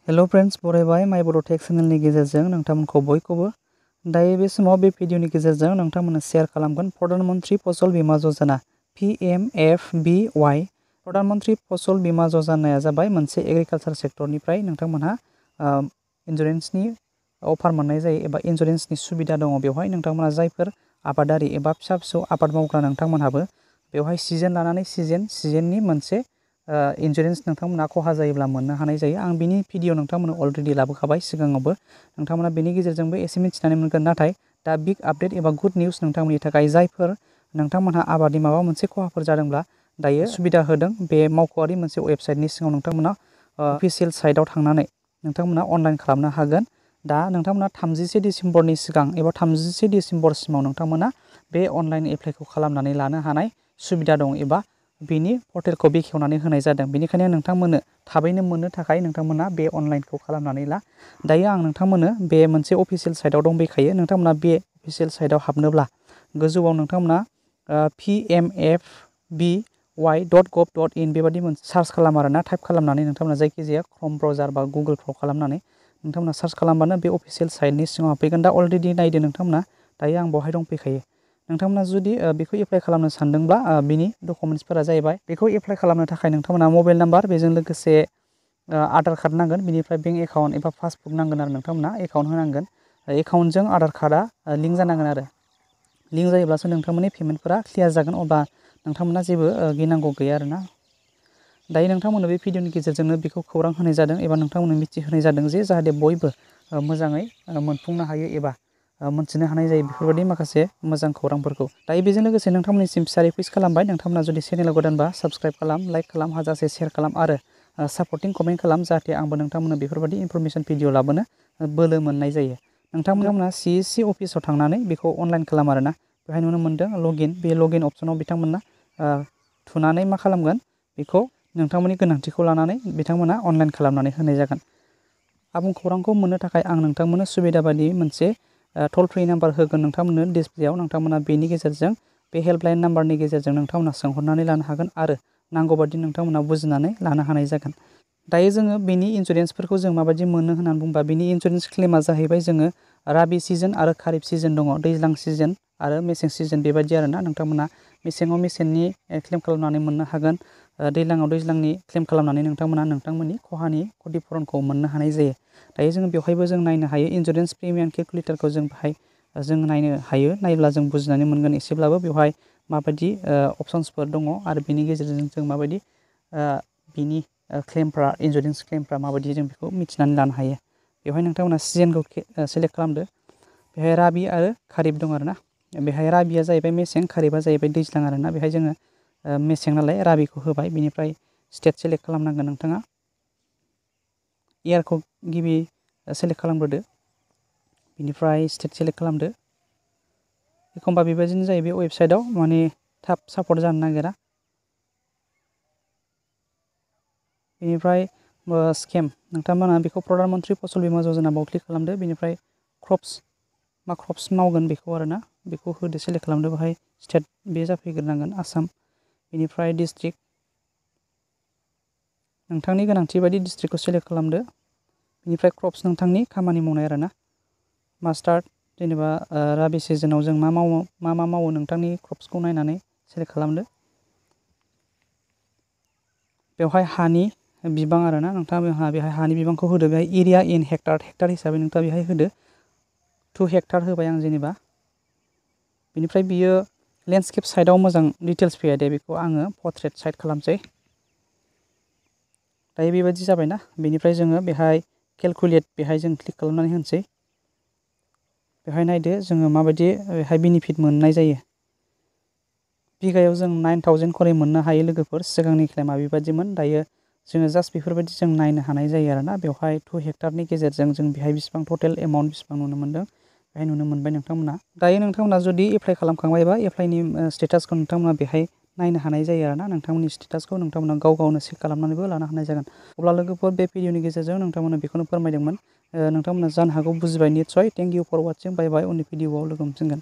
Hello friends, बरायबाय माय बर' tech चेनेलनि गेजेरजों नोंथांमोनखौ बयखौबो दायो बे समाव बे भिडिअनि गेजेरजों नोंथांमोननो शेयार खालामगोन प्रधान मंत्री फसल बीमा योजना PMFBY। प्रधान मंत्री फसल बीमा योजनाया जाबाय मोनसे एग्रिकालचार सेक्टरनिफ्राय नोंथांमोनहा इन्सुरेन्सनि अफार मोननाय जायो एबा इन्सुरेन्सनि सुबिदा दङ। बेवहाय नोंथांमोनहा जायफोर आबादारि एबा फिसा फिसौ आबाद मावग्रा नोंथांमोनहाबो बेवहाय सिजन लानानै सिजननि मोनसे इन्सुरेन्स नोंथांमोना खहा जायोब्ला मोननो हानाय जायो। आं बिनि भिडिअ नोंथांमोननो अलरेडि लाबोखाबाय सिगाङावबो। नोंथांमोना बेनि गेजेरजोंबो एसे मिथिनानै मोनगोन। नाथाय दा बिग आपडेट एबा गुड निउस नोंथांमोननि थाखाय जायफोर नोंथांमोनहा आबादनि माबा मोनसे खहाफोर जादोंब्ला दायो सुबिदा होदों। बे मावख'आरि मोनसे वेबसाइटनि सिङाव नोंथांमोना अफिसियेल साइटआव थांनानै नोंथांमोना अनलाइन खालामनो हागोन। दा नोंथांमोना 31 डिसेम्बरनि सिगां एबा 31 डिसेम्बरसिमाव नोंथांमोना बे अनलाइन एप्लाइखौ खालामनानै लानो हानाय सुबिदा दं एबा बिनि पर्टेलखौ बेखेवनानै होनाय जादों। बेनिखायनो नोंथांमोननो थाबैनो मोननो थाखाय नोंथांमोना बे अनलाइनखौ खालामनानै ला। दायो आं नोंथांमोननो बे मोनसे अफिसियेल साइटआव दंबायखायो। नोंथांमोना बे अफिसियेल साइटआव हाबनोब्ला गोजौआव नोंथांमोना PMFBY.gov.in बेबादि मोनसे सार्च खालाम आरोना, टाइप खालामनानै नोंथांमोना जायखिजाया क्रोम ब्राउजार बा गुगोलफ्राव खालामनानै नोंथांमोना सार्च खालामबानो बे अफिसियेल साइटनि सिङाव हाबफैगोन। दा अलरेडि नायदो नोंथांमोना, दायो आं बेवहाय दंफैखायो। नोंथांमोना जुदि बेखौ एप्लाइ खालामनो सानदोंब्ला बिनि डकुमेन्ट्सफोरा जाहैबाय, बेखौ एप्लाइ खालामनो थाखाय नोंथांमोना मबाइल नाम्बार, बेजों लोगोसे आधार कार्ड नांगोन, बेनिफ्राय बेंक एकाउन्ट एबा पासबुक नांगोन आरो नोंथांमोना एकाउन्ट होनांगोन। एकाउन्टजों आधार कार्डआ लिंक जानांगोन आरो लिंक जायोब्लासो नोंथांमोननि पेमेन्टफोरा क्लियार जागोन। अब्ला नोंथांमोना जेबो गिनांगौ गैया आरोना। दायो नोंथांमोननो बे भिडिअनि गेजेरजोंनो बेखौ खौरां होनाय जादों एबा नोंथांमोननो मिथिहोनाय जादों जे जाहाथे बयबो मोजाङै मोनफुंनो हायो एबा मोनथिनो हानाय जायो बेफोरबायदि माखासे मोजां खौरांफोरखौ। दायो बेजों लोगोसे नोंथांमोननिसिम फिसा रिकुवेस्ट खालामबाय, नोंथांमोना जुदि चेनेलाव गोदानबा साबस्क्राइब खालाम, लाइक खालाम, हाजासे शेयार खालाम आरो सापर्टिं कमेन्ट खालाम, जाहाथे आंबो नोंथांमोननो बेफोरबायदि इनफरमेसन भिडिअ लाबोनो बोलो मोननाय जायो। नोंथांमोना CSC अफिसाव थांनानै बेखौ अनलाइन खालाम आरोना। बेवहाय नुनो मोनदों लगइन, बे लगइन अपसनाव बिथांमोना थुनानै मा खालामगोन, बेखौ नोंथांमोननि गोनांथिखौ लानानै बिथांमोना अनलाइन खालामनानै होनाय जागोन। आबुं खौरांखौ मोननो थाखाय आं नोंथांमोननो सुबिदा बायदि मोनसे टल फ्रि नाम्बार होगोन नोंथांमोननो डिसप्लेयाव। नोंथांमोना बेनि गेजेरजों बे हेल्पलाइन नाम्बारनि गेजेरजों नोंथांमोना सोंहरनानै लानो हागोन आरो नांगौ बादि नोंथांमोना बुजिनानै लानो हानाय जागोन। दायो जोङो बेनि इन्सुरेन्सफोरखौ जों माबायदि मोनो होननानै बुंबा, बेनि इन्सुरेन्स क्लेमा जाहैबाय, जोङो राबि सिजन आरो खारिफ सिजन दङ, दैज्लां सिजन आरो मेसें सिजन बेबायदि आरोना। नोंथांमोना मेसेङाव मेसेंनि क्लेम खालामनानै मोननो हागोन, दैज्लाङाव दैज्लांनि क्लेम खालामनानै नोंथांमोना नोंथांमोननि खहानि क्षतिपुरनखौ मोननो हानाय जायो। दायो जोङो बेवहायबो जों नायनो हायो इन्सुरेन्स प्रिमियाम केलकुलेटरखौ जों बाहाय जों नायनो हायो। नायब्ला जों बुजिनानै मोनगोन एसेब्लाबो बेवहाय माबायदि अपसन्सफोर दङ आरो बेनि गेजेरजों जों माबायदि बिनि क्लेमफ्रा, इन्सुरेन्स क्लेमफ्रा माबायदि, जों बेखौ मिथिनानै लानो हायो। बेवहाय नोंथांमोना सिजनखौ सेलेक्ट खालामदो। बेहाय राबि आरो खारिफ दं आरोना। बेहाय राबिया जाहैबाय मेसें, खारिफआ जाहैबाय दैज्लां आरोना। बेहाय जोङो मेसें नालाय राबिखौ होबाय, बिनिफ्राय स्टेट सेलेक्ट खालामनांगोन नोंथाङा। इयारखौ गिबि सेलेक्ट खालामग्रोदो, बिनिफ्राय स्टेट सेलेक्ट खालामदो। एखमबा बेबायदिनो जायो, बे वेबसाइटआव माने थाब सापर्ट जानो नागिरा। बेनिफ्राय स्केम, नोंथांमोना बेखौ प्रधान मंत्री फसल बीमा योजना बाव क्लिक खालामदो। बेनिफ्राय क्रप्स, मा क्रप्स मावगोन बेखौ आरोना, बेखौ होदो, सेलेक्ट खालामदो। बेहाय स्टेट बे जाफैग्रोनांगोन आसाम। बेनिफ्राय डिस्ट्रिक्ट, नोंथांनि गोनांथि बायदि डिस्ट्रिक्टखौ सेलेक्ट खालामदो। बेनिफ्राय क्रप्स, नोंथांनि खामानि मावनाय आरोना। मास्टार्ड, जेनेबा राबि सिजनाव जों मा मावो नोंथांनि क्रप्सखौ नायनानै सेलेक्ट खालामदो। बेवहाय हानि बिबां आरोना, नोंथाङा बेहाय हानि बिबांखौ होदो। बेहाय एरिया इन हेक्टर हिसाबै नोंथाङा बेहाय होदो। 2 हेक्टर होबाय आं जेनेबा। बेनिफ्राय बियो लेन्डस्केप साइडआव मोजां डिटेल्स फैया दे, बेखौ आङो पर्ट्रेट साइड खालामसै। दायो बेबायदि जाबायना। बेनिफ्राय जोङो बेहाय केलकुलेट, बेहाय जों क्लिक खालामनानै होनोसै। बेहाय नायदो जोङो माबायदि बेहाय बेनिफिट मोननाय जायो। बिगायाव जों 9000 खरै मोननो हायो लोगोफोर। सिगांनि क्लेमा बेबायदिमोन। दायो जोङो जास्ट बेफोरबायदि जों नायनो हानाय जायो आरोना। बेवहाय 2 हेक्टरनि गेजेरजों जों बेहाय बेसेबां टटेल एमाउन्ट बेसेबां नुनो मोनदों, बेहाय नुनो मोनबाय नोंथांमोना। दायो नोंथांमोना जुदि एप्लाइ खालामखांबायबा एप्लाइनि स्टेटासखौ नोंथांमोना बेहाय नायनो हानाय जायो आरोना। नोंथांमोननि स्टेटासखौ नोंथांमोना गाव गावनो चेक खालामनानैबो लानो हानाय जागोन। अब्ला लोगोफोर, बे भिडिअनि गेजेरजों नोंथांमोना बेखौनो फोरमायदोंमोन। नोंथांमोना जानो हागौ बुजिबाय निस्सय। Thank you for watching. Bye bye. उननि भिडिअआव लोगो मोनफिनगोन।